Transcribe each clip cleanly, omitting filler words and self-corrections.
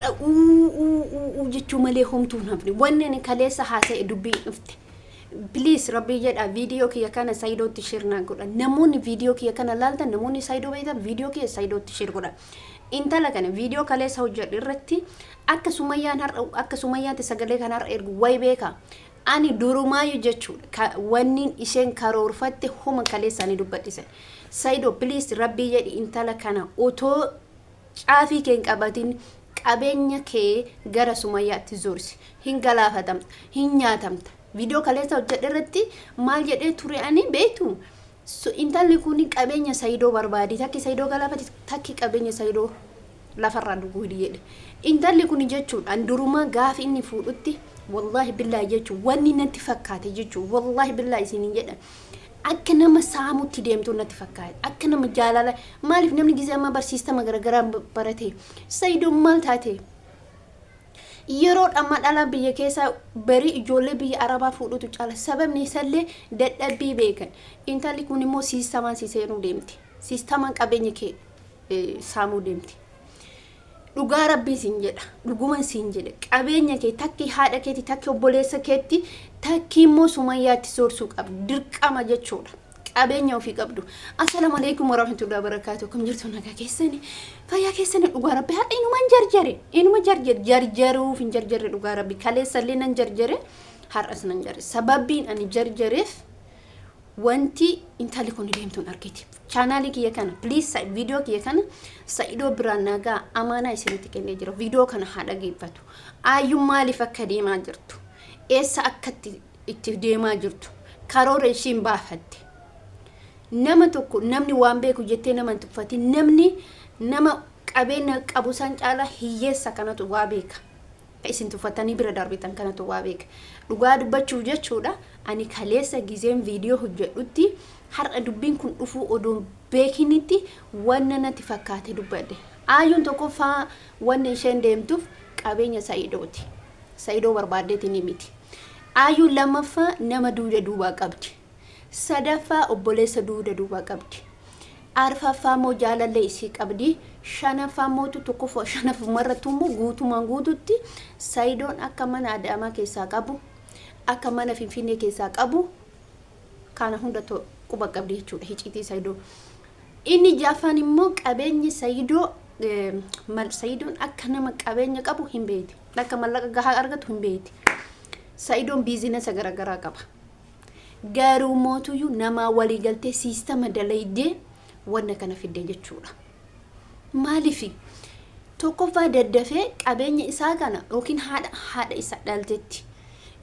Har'a uu uu uu uu jechuu malee homtuu hin hafne. Wanni ani kaleessa haasa'e dubbii hin dhufte. Please, rabbii jedha, viidiyoo kiyya kana Saayidootti share naa godha. Namoonni viidiyoo kiyya kana laaltan, namoonni Saayidoo beektan, viidiyoo kiyya Saayidootti share godha. Intala kana viidiyoo kaleessa hojjedhe irratti akka Sumayyaan har'a, akka Sumayyaatti sagalee kana har'a ergu wayi beeka. Ani durumaayyuu jechuudha wanni isheen karoorfatte homa kaleessa ani dubbadhisan. Saayidoo, please, rabbii jedhi, intala kana otoo caafii kee hin qabatin qabeenya kee gara Sumayyaatti zorsi. Hin galaafatamta, hin nyaatamta. Viidiyoo kaleessa hojjedhe irratti maal jedhee ture ani beektu? Intalli kun qabeenya Sayidoo barbaadi. Takki Sayidoo galaafati, takki qabeenya Sayidoo lafarraa duguudi jedhe. Intalli kun jechuudha durumaa gaafa inni fuudhutti, wallaahi billaahi jechuun wanni natti fakkaate jechuun, wallaahi billaahi isiniin jedha. Akka nama saamutti deemtu natti fakkaate. Akka nama jaalala, maaliif namni gizee ammaa barsiistama garaagaraa barate. Sayidoon maal taate? Yeroo dhamma dhala biyya keessaa barii ijoollee biyya arabaa fuudhutu caala. Sababni isallee dadhabbii beekan. Intalli kun immoo siistamaan si seenuu deemti. Siistamaan qabeenya kee saamuu deemti. Dhugaa rabbii siin jedha. Dhuguman siin jedha. Qabeenya kee takki haadha keetti, takki obboleessa keetti, takki immoo Sumayyaatti soorsuu qabdu. Dirqama jechuudha. Qabeenya ofii qabdu. Assalaamu alaikum warahmatullahi wabarakatuh. Akkam jirtu, nagaa keessani? Fayyaa keessani? Dhugaa rabbi har'a inuman jarjare. Inuma jarjare. Jarjaruuf hin jarjarre dhugaa rabbi. Kaleessallee nan jarjare. Har'as nan jarjare. Sababbiin ani jarjareef wanti intalli kun deemtuun argite. Chaanaalii kiyya kana, please, viidiyoo kiyya kana Sa'idoo biraan nagaa amaanaa isinitti kennee jira. Viidiyoo kana haa dhageeffatu. Aayyuun maaliif akka deemaa jirtu? Eessa akka itti deemaa jirtu? Karoora ishiin baafatte. Nama tokko namni waan beeku jettee nama hin tuffatin. Namni nama qabeenya qabu san caalaa hiyyeessa kanatu waa beeka. Isin tuffatanii bira darbitan kanatu waa beeka. Dhugaa dubbachuuf jechuudha, ani kaleessa gizeen viidiyoo hojjedhutti har'a dubbiin kun dhufuu odoo beekinitti wanna natti fakkaate dubbadhe. Aayyuun tokkoffaa wanni isheen deemtuuf qabeenya Sa'idooti. Sa'idoo barbaaddeeti ni miti. Aayyuun lammaffaa nama duuda duubaa qabdi. Sadaffaa obboleessa duuda duubaa qabdi. Arfaffaa immoo jaalallee isii qabdi. Shanaffaa mootu tokkoffaa shanaffumarrattu immoo guutumaan guututti Sayidoon akka mana Adaamaa keessaa qabu, akka mana Finfinnee keessaa qabu kana hunda quba qabdi jechuudha hiciitii Sayidoo. Inni ja'affaan immoo qabeenyi Sayidoo, Sayidoon akka nama qabeenya qabu hin beekti. Akka mallaqa gahaa argatu hin beekti. Sayidoon biizinasa garaagaraa qaba. Garuu mootuyyuu namaa waliigaltee siistama dalaydee wanna kana fidde jechuudha. Maalifi? Tokkoffaa daddafee qabeenya isaa kana yookiin haadha isa dhaltetti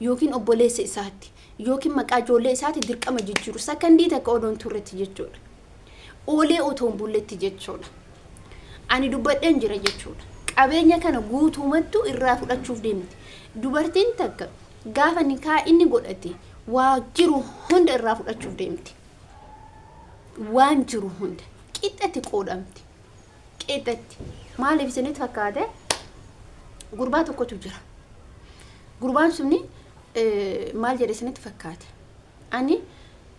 yookiin obboleessa isaatti yookiin maqaa ijoollee isaatti dirqama jijjiiru sakandii takka odoo hin turretti jechuudha. Oolee otoo hin bulletti jechuudha. Ani dubbadheen jira jechuudha. Qabeenya kana guutuumattuu irraa fudhachuuf deemti. Dubartiin takka gaafa nikaa inni godhate waa jiru hunda irraa fudhachuuf deemti. Waan jiru hunda qixxatti qoodamti. Qixxatti. Maaliif isinitti fakkaate? Gurbaa tokkotu jira. Gurbaan suni maal jedhe isinitti fakkaate? Ani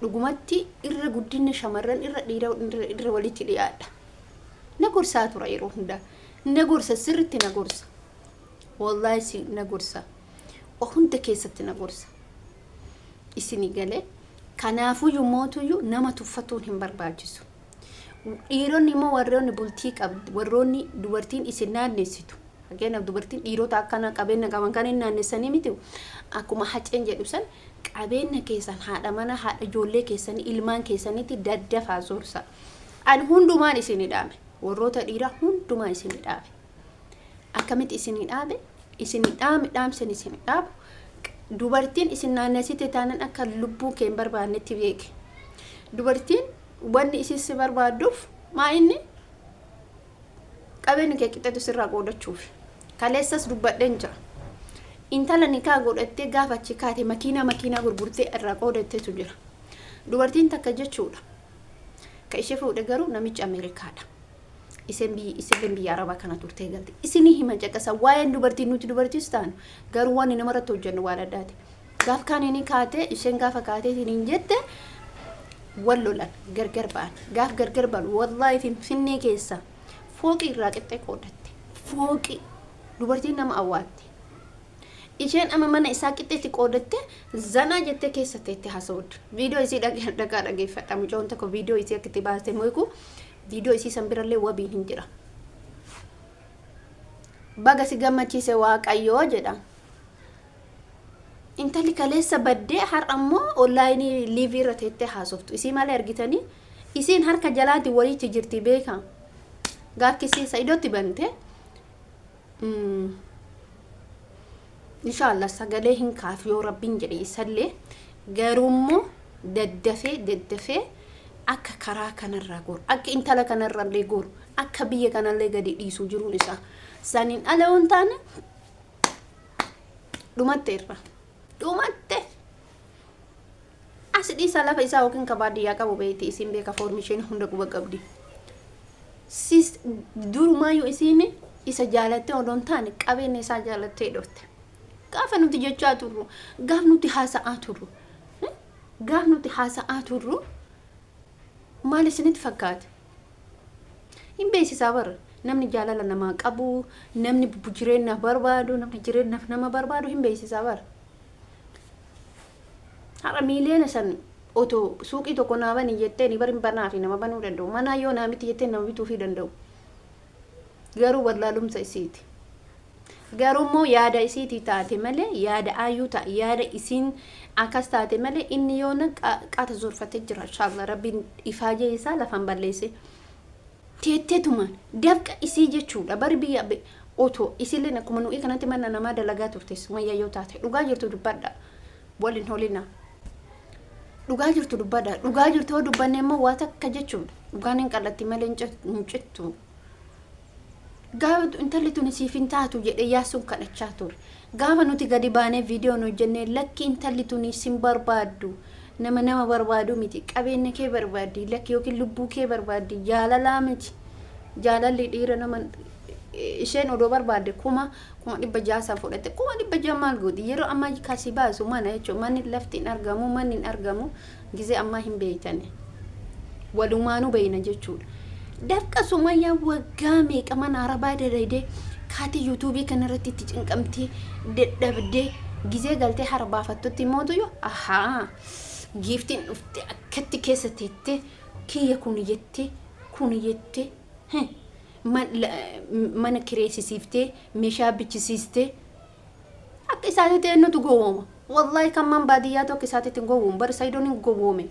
dhugumatti irra guddina shamarran irra dhiira irra walitti dhiyaadha. Na gorsaa tura yeroo hundaa. Na gorsa, sirritti na gorsa. Wallaahi si na gorsa. Waa hunda keessatti na gorsa. Isinii galee? Kanaafuyyuu mootuyyuu nama tuffatuun hin barbaachisu. Dhiironni immoo warroonni bultii qabdu, warroonni dubartiin isin naannessitu. Fakkeenyaaf dubartiin dhiirota akkana qabeenya qaban kan hin naannessanii miti. Akkuma Haceen jedhu san, qabeenya keessan haadha mana, haadha ijoollee keessanii, ilmaan keessanitti daddafaa zorsa. Ani hundumaan isin dhaame. Warroota dhiiraa hundumaa isin dhaame. Akkamitti isin dhaabe? Isin dhaame, dhaamsan isin dhaabu. Dubartiin isin naannessite taanan akka lubbuu kee hin barbaannetti beeke. Dubartiin wanni isin si barbaadduuf maa inni qabeenya kee qixxeetu sirraa qoodachuuf. Kaleessas dubbadheen jira. Intala nikaa godhattee gaafa achi kaate makiinaa gurgurtee irraa qoodatteetu jira. Dubartiin takka jechuudha. Ka ishee fuudhe garuu namichi Ameerikaadha. Isheen biyya isheen biyya Arabaa kana turtee galte. Isinii hima, caqasa. Waa'een dubartii, nuti dubartiis taanu garuu waan namarratti hojjennu waan addaati. Gaaf kaan inni kaatee, isheen gaafa kaatee hin jette, wal lolan, gargar ba'an. Gaaf gargar ba'an, wallaahi, Finfinnee keessa fooqii irraa qixxee qoodatte. Fooqii. Dubartiin nama awwaalti. Isheen amma mana isaa qixxeetti qoodattee zanaa jettee keessa teettee haasawuddu. Viidiyoo isii dhaqaa dhageeffadha. Mucoon tokko viidiyoo isii akka itti baastee mo'iku viidiyoo isii san birallee wabiin hin jira. Baga si gammachiise Waaqayyoo jedha. Intalli kaleessa baddee har'a immoo onlaayinii liivii irra teettee haasoftu. Isii malee argitanii isiin harka jalaati walitti jirti beeka. Gaakkisii Sa'idootti bante. Inshaallah sagalee hin kaafu yoo Rabbiin jedhe isallee, garuummoo daddafee daddafee akka karaa kanarraa goru, akka intala kanarrallee goru, akka biyya kanallee gadi dhiisu jiruun isaa saniin ala yoo hin taane dhumatte, irra dhumatte. As dhiisa, lafa isaa yookiin ka baadiyyaa qabu beekti isiin, beeka, foormisheen hunda quba qabdi. Sis durumaayyuu isiin isa jaalattee odoo hin taane qabeenya isaa jaalattee dhufte. Gaafa nuti jechaa turru, gaaf nuti haasa'aa turru, gaaf nuti haasa'aa turru maal isinitti fakkaate? Hin beeksisaa bara. Namni jaalala namaa qabu, namni jireenyaaf barbaadu, namni jireenyaaf nama barbaadu hin beeksisaa bara. Har'a miiliyoona 5 otoo suuqii tokko naa bani jettee ni bari banaa fi nama banuu danda'u. Manaa yoo naa miti jettee nama bituufii danda'u. Garuu wallaalumsa isiiti. Garuu immoo yaada isiitii taate malee, yaada aayyuu ta'a, yaada isiin akkas taate malee, inni yoona qaata zorfatee jira. Inshallah Rabbiin ifaajee isaa lafaan balleesse. Teetteetuma dafqa isii jechuudha. Bari biyya otoo isilleen akkuma nuyi kanatti mana namaa dalagaa turte Sumayyaa yoo taate, dhugaa jirtu dubbadha. Waliin holina. Dhugaa jirtu dubbadha. Dhugaa jirtu yoo dubbanne immoo waa takka jechuudha. Dhugaan hin qal'atti malee hin cittu. Gaafa intalli tuni siif hin taatu jedhee yaasuun kadhachaa ture. Gaafa nuti gadi baanee viidiyoon hojjennee, lakki, intalli tuni sin barbaaddu. Nama nama barbaadu miti. Qabeenya kee barbaaddi. Lakki, yookiin lubbuu kee barbaaddi. Jaalalaa miti. Jaalalli dhiira nama isheen odoo barbaadde 600,000 san fudhatte, 600,000 maal gooti? Yeroo ammaa kasii baasu mana jechuudha. Manni lafti hin argamu, manni hin argamu. Gizee ammaa hin beeytani. Walumaanuu beeyna jechuudha. Dafqa Sumayyaa waggaa meeqa mana arabaa dalaydee kaatee yuutuubii kanarratti itti cinqamtee dadhabdee gizee galtee hara baafattutti mootu yoo ahaa giiftiin dhuftee akkatti keessa teettee kiyya kun jettee kun jettee mana kireessisiiftee meeshaa bichisiistee akka isaatitti eenyutu gowwooma? Wallaahi kan man baadiyyaa tokko isaatitti hin gowwoomu. Bari Sayidoon hin gowwoome.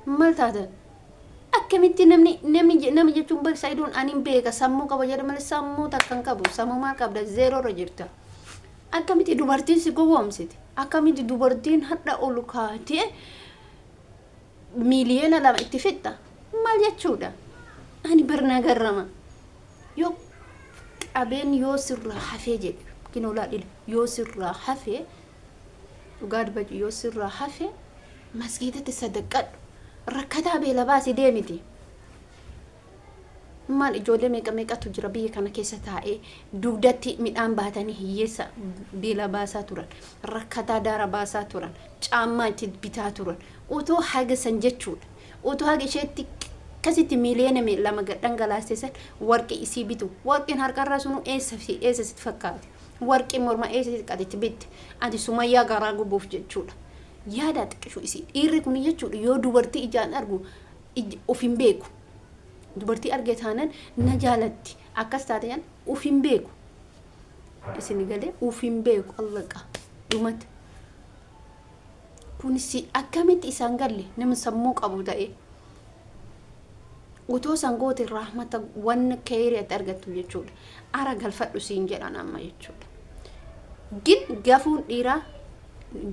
Maal taatan? Akkamitti namni nama jechuun bari Sayidoon ani hin beeka sammuu qaba jedha malee sammuu takka hin qabu. Sammuu maal qabda? Zeeroo irra jirta. Akkamitti dubartiin si gowwoomsite? Akkamitti dubartiin hadha ol kaatee 2 miiliyoona itti fixxa? Maal jechuudha? Ani barnaa garrama. Yoo qabeen yoo sirraa hafee jedhe kinoolaa dhila, yoo sirraa hafee, dhugaa dubbachuu, yoo sirraa hafee masgiidatti sadaqadhu, rakkataa beela baasi deemiti. Maal ijoollee meeqa meeqatu jira biyya kana keessa taa'ee dugdatti midhaan baatanii hiyyeessa beela baasaa turan, rakkataa daara baasaa turan, caammaa itti bitaa turan. Otoo haga san jechuudha, otoo haga isheetti akkasitti 2 miiliyoona dhangalaastee san warqii isii bitu, warqiin harkarraa sunu eessa fi eessa sitti fakkaate? Warqii morma eessa sitti qatitti bitte ati Sumayyaa garaa gubuuf jechuudha? Yaada xiqqishu isii. Dhiirri kun jechuudha, yoo dubartii ijaan argu of hin beeku. Dubartii arge taanan na jaalatti akkas taate jan uf hin beeku. Isin galee uf hin beeku. Allaqa dhumate kun si akkamitti isaan galle? Nama sammuu qabu ta'e otoo san goote rahmata wanna keeyrii ati argattu jechuudha. Ara galfadhu siin jedhan amma jechuudha. Gin gafuun dhiiraa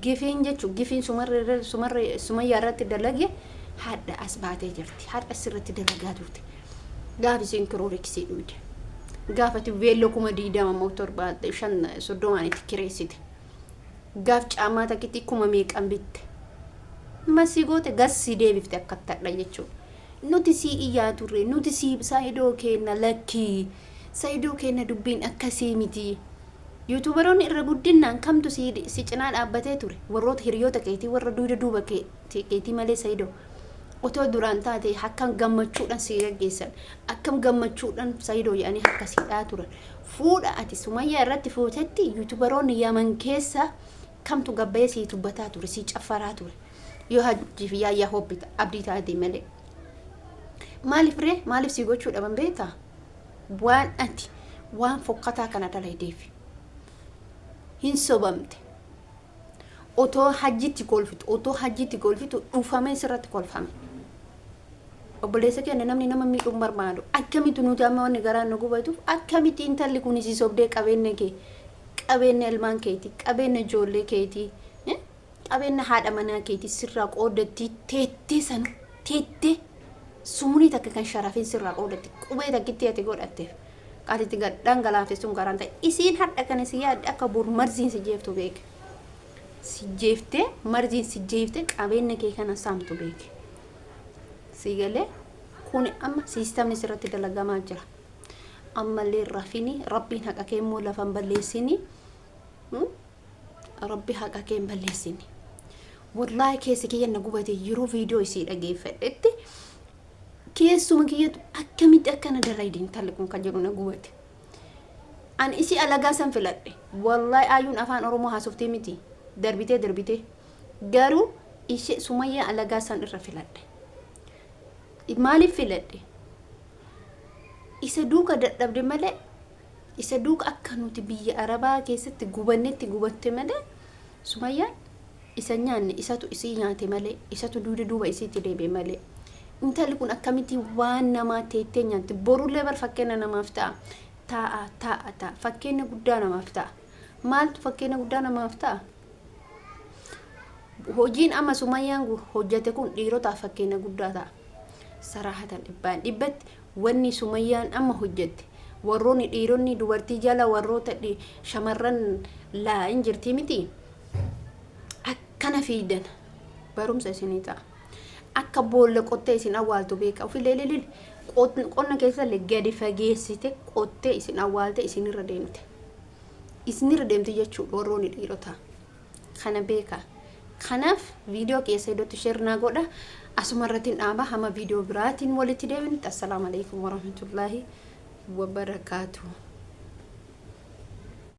gifiin jechuun gifiin sumarree sumarree Sumayyaa irratti dalage hadha as baatee jirti. Hadha sirratti dalagaa turte. Gaafi isiin kirooriksii dhuyde. Gaafati veelloo 20,000 moo 7 5 30n itti kireessite. Gaaf caamaa takkitti kuma meeqan bitte. Masii goote gassii deebifte akka tadha jechuudha. Nuti sii iyyaa turre, nuti sii Saayidoo keenna, lakkii. Saayidoo keenna, dubbiin akkasii miti. Yuutuubaroonni irra guddinaan kamtu si cinaa dhaabbatee ture? Warroota hiriyoota keetii, warra duyda duuba keetii malee, Saayidoo. Otoo duraan taate akkam gammachuudhaan si gaggeessan, akkam gammachuudhaan Saidoo jedhanii harka si dha'aa turan. Fuudha ati Sumayyaa irratti fuutetti yuutubaroonni Yaman keessa kamtu gabbayee sii tubbataa ture, sii caffaraa ture. Yoo hajjii fi yaayyaa hobbi abdii taate malee. Maaliif ree? Maaliif sii gochuu dhaban beektaa? Waan ati waan fokkataa kana dalaydeef. Hin sobamte. Otoo hajjitti kolfitu, otoo hajjitti kolfitu dhufamee sirratti kolfame. Obboleessa keenya namni nama miidhuu hin barbaadu. Akkamitti nuti amma wanni garaan nu gubatuuf akkamitti intalli kun si sobdee qabeenya kee, qabeenya ilmaan keetii, qabeenya ijoollee keetii, qabeenya haadha manaa keetii sirraa qooddatti teettee sanu teettee sumunii takka kan sharafin sirraa qooddatti qubee takkitti ati godhatteef. Ati itti gad dhangalaafte sun garaan ta'e. Isiin hadha kana si yaadde akka bor marziin si jeeftu beeke. Si jeeftee marziin si jeeftee qabeenya kee kana saamtu beeke. Si galee kun amma siistamni sirratti dalagamaa jira. Ammallee rafini rabbiin haqa kee immoo lafa hin balleessini. Rabbi haqa kee hin balleessini. Wallaahi keessi kiyya na gubate yeroo viidiyoo isii dhageeffadhetti keessuma kiyyatu akkamitti akkana dalaydi intalli kun kan jedhu na gubate. An isii alagaa san filadhe. Wallaahi ayyuun afaan Oromoo haasoftee miti. Darbitee darbitee. Garuu ishee Sumayyaa alagaa san irra filadhe. Maaliif filadhe? Isa duuka dadhabde malee isa duuka akka nuti biyya Arabaa keessatti gubannetti gubatte malee Sumayyaan isa hin nyaanne isatu isii nyaate malee isatu duuda duuba isiitti deebi'e malee intalli kun akkamitti waan namaa teettee nyaatti borullee bar fakkeenya namaaf ta'a taa'a taa'a ta'a fakkeenya guddaa namaaf ta'a maaltu fakkeenya guddaa namaaf ta'a hojiin amma Sumayyaan hojjete kun dhiirotaaf fakkeenya guddaa ta'a saraahatan dhibbaan dhibbatti wanni Sumayyaan amma hojjette warroonni dhiironni dubartii jala warroota shamarran laa hin jirtii miti Akkana fiiydan barumsa isinii ta'a. Akka boolla qottee isin awwaaltu beeka. Ofillee lilil qonna keessallee gadi fageessite qottee isin awwaalte isinirra deemte. Isinirra deemte jechuudha warroonni dhiirotaa. Kana beeka. Kanaaf viidiyoo keessa iddootti sheer naa godha. Asuma irratti dhaaba hamma viidiyoo biraatiin walitti deebinutti. Assalaamu alaikum warahmatullaahi wabarakaatuh.